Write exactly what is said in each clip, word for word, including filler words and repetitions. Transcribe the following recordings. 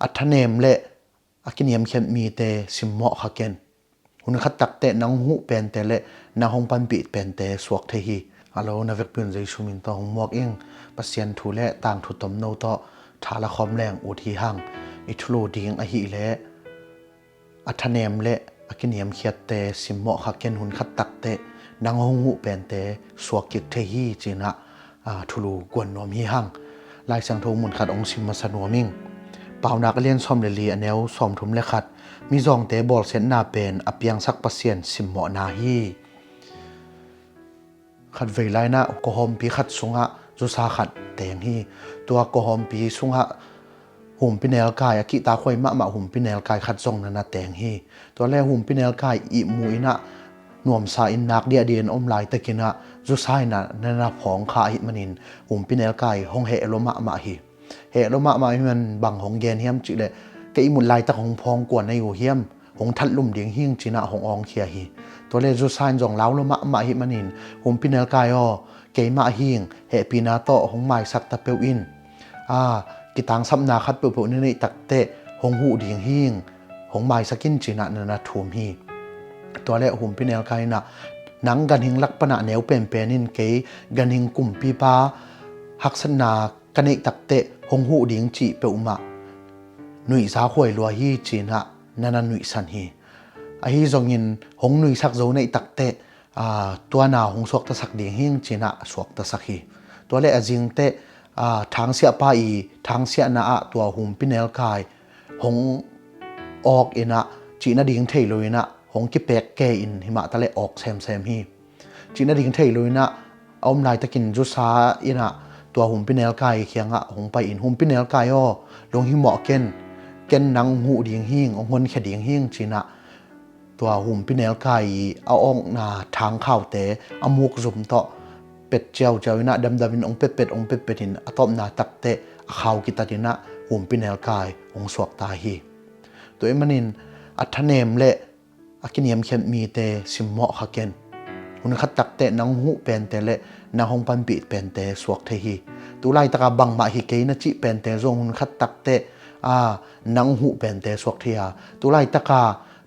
a thanem le a kiniamkhiat mite simmawh kha ken. Hun khat takteh nang huh pente le nang hong panpih pente suak thei hi. A lo na vekpi un Jesu min tawh hong muak ing. Pasian thu le tangthu tomno tawh tha la khawm leng ut hi hang. I thulu ding ahih leh a thanem le a kiniamkhiatte simmawh kha ken. Hun khat takteh nang hong huh pente suak kik thei hi cinah, aa, thulu guan nuam hi hang. Lai Siangtho mun khat hong sim masa nuam ing. Paunak a lian sawm le li a neu sawmthum le khat. Mizawngte bawlsiatna pen a piangsak Pasian simmawhna hi. Khatvei lainah kawhawmpi khat sungah zusa khat teng hi. Tua kawhawmpi sungah humpinelkai, a kihtakhuai mahmah humpinelkai khat zong nana teng hi. Tua le humpinelkai ihmu inah nuamsa in nak diahdiah in om laitakinah zusa inah nana phawng kha ahih manin humpinelkai hong heh lua mahmah hi. Heh lua mahmah ahih man bang hong gen hiam cihleh, ka ihmut laitak hong phawng kua na hi uh hiam? Hong thatlum ding hing cinah hong awngkhia hi. Tua le zusa in zong lau lua mahmah ahih manin humpinelkai aw, keimah hing, hehpihna tawh hong maisak ta peuh in. Aa, kitangsapna khat peuhpeuh na neih takteh hong huh ding hing, hong maisak in cinah nana thum hi. Tua le humpinelkai inah nang ganhing lak panah neu penpen in, kei ganhing kumpipa haksatna ka neih takteh hong huh ding cih peuhmah nuihza huai lua hi cinah nana nuihsan hi. Ahi zongin hong nuihsak zo neih takteh, aa, tua na hong suaktasak ding hing cinah suaktasak hi. Tua le a zingteh, aa, thangsiahpa i thangsiahna ah tua humpinelkai hong awk inah cihna ding thei lo inah hong kipek ke in himah ta le awk semsem hi. Cihna ding thei lo inah a om laitakin zusa inah tua humpinelkai kiangah hong pai in, humpinelkai aw, lunghimawh ken, ken nang hong huh ding hing, hong honkhia ding hing cinah tua humpinelkai i a awkna thangkhaute a mukzum tawh pet ciauciau inah damdam in hong petpet, hong petpet in a tawpna takteh a khau kitat inah humpinelkai hong suakta hi. Tua ahih manin a thanem le a kiniamkhiat mite simmawh kha ken. Hun khat takteh nang huh pente le nang hong panpih pente suak thei hi. Tu laitaka bangmah hi kei na cih pente zong hun khat takteh, aa, nang huh pente suak thei a. Tu laitaka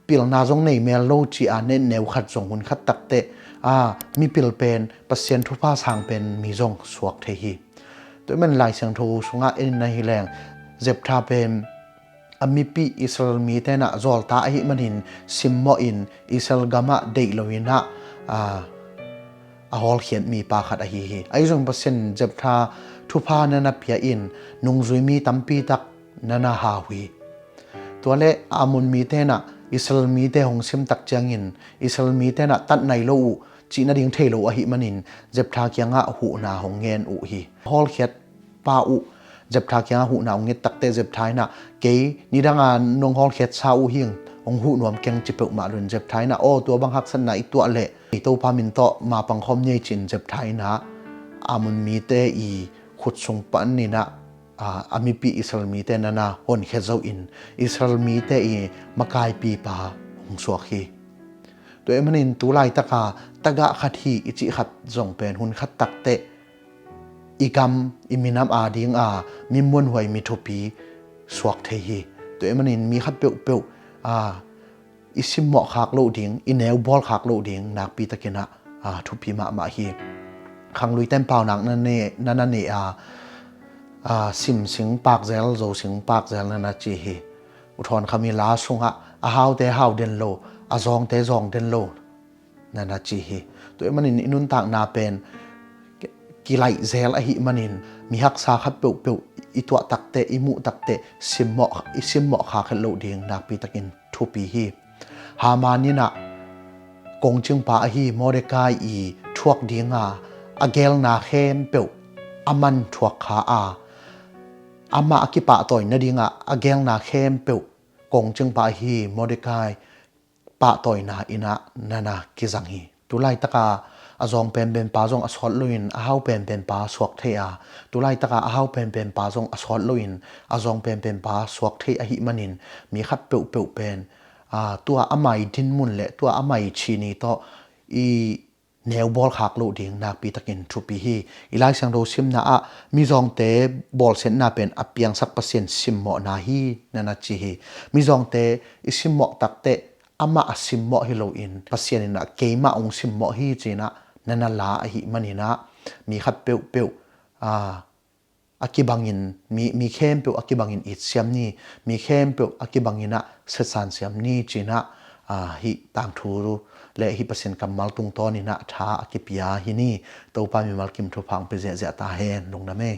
pilna zong nei mel lo ci-a nehneu khat zong hun khat takteh, aa, mipil pen, Pasian thupha sang pen mi zong suak thei hi. Tua ahih man Lai Siangtho sungah en na hi leng, Jephthah pen a mipi Israel mite inah zawlta ahih manin simmawh in Israel gamah deih lo inah, aa, a hawlkhiat mipa khat ahi hi. Ahi zong Pasian Jephthah thupha nana pia in nungzui mi tampi tak nana hau hi. Tua le Ammon mite inah Israel mite hong sim tak ciangin Israel mite inah tat nai lo uh, cihna ding thei lo ahih manin Jephthah kiangah huhna hong ngen uh hi. Hawlkhiatpa uh Jephthah kiangah huhna hong nget takteh Jephthah inah kei nidanga nong hawlkhiatsa uh hing, hong huh nuam keng ci peuhmah lo in Jephthah inah aw, tua bang haksatna i tuah leh i Topa min tawh mapang khawm ni ei ci-in Jephthah inah Ammon mite i khut sung pan inah, aa, a mipi Israel mite nana honkhia zo in Israel mite i makaipipa hong suak hi. Tua ahih manin tu laitaka tagah khat hi i cih khat zong pen hun khat takteh i gam i minam adinga mi muanhuai mi thupi suak thei hi. Tua ahih manin mi khat peuhpeuh, aa, i simmawh khak loh ding, i neu bawl khak loh ding nakpi takinah, aa, thupi mahmah hi. Khangluite in paunak na ne, nana ne a, aa, sim sing pakzel, zo sing pakzel nana ci hi. U Thawn Kham i la sungah a haute hau den lo, a zawngte zawng den lo nana ci hi. Tua ahih manin i nuntakna pen kilaih zel ahih manin mi haksa khat peuhpeuh i tuah takteh, i muh takteh simmawh, i simmawh khak het loh ding nakpi takin thupi hi. Haman inah kongcingpa ahi Mordecai i thuak dinga a gelna khempeuh a man thuak kha a, amah a kipahtawi nadinga a gelna khempeuh kongcingpa ahi Mordecai pahtawina inah nana kizang hi. Tu laitaka a zawng penpenpa zong a sawt loin a hau penpenpa suak thei a, tu laitaka a hau penpenpa zong a sawt loin a zawng penpenpa suak thei ahih manin mi khat peuhpeuh pen, aa, tua amah i dinmun le tua amah i chini tawh i neu bawlkhak loh ding nakpi takin thupi hi. I Lai Siangtho simna ah mizawngte bawlsiatna pen a piangsak Pasian simmawhna hi, na na ci hi. Mizawngte i simmawh takteh amah a simmawh hi loin Pasian in ah keimah hong simmawh hi ci-in ah na na la ahih manin ah mi khat peuhpeuh, aa, a kibangin, mi, mi khempeuh a kibangin itsiam ni, mi khempeuh a kibangin ah siatsansiam ni ci-in ah, aa, hih tangthu le hih Pasian kammal tungtawnin ah tha a kipia hi ni. Topa mimal kim thupha hong pia ziahziah ta hen. Lungdam ei.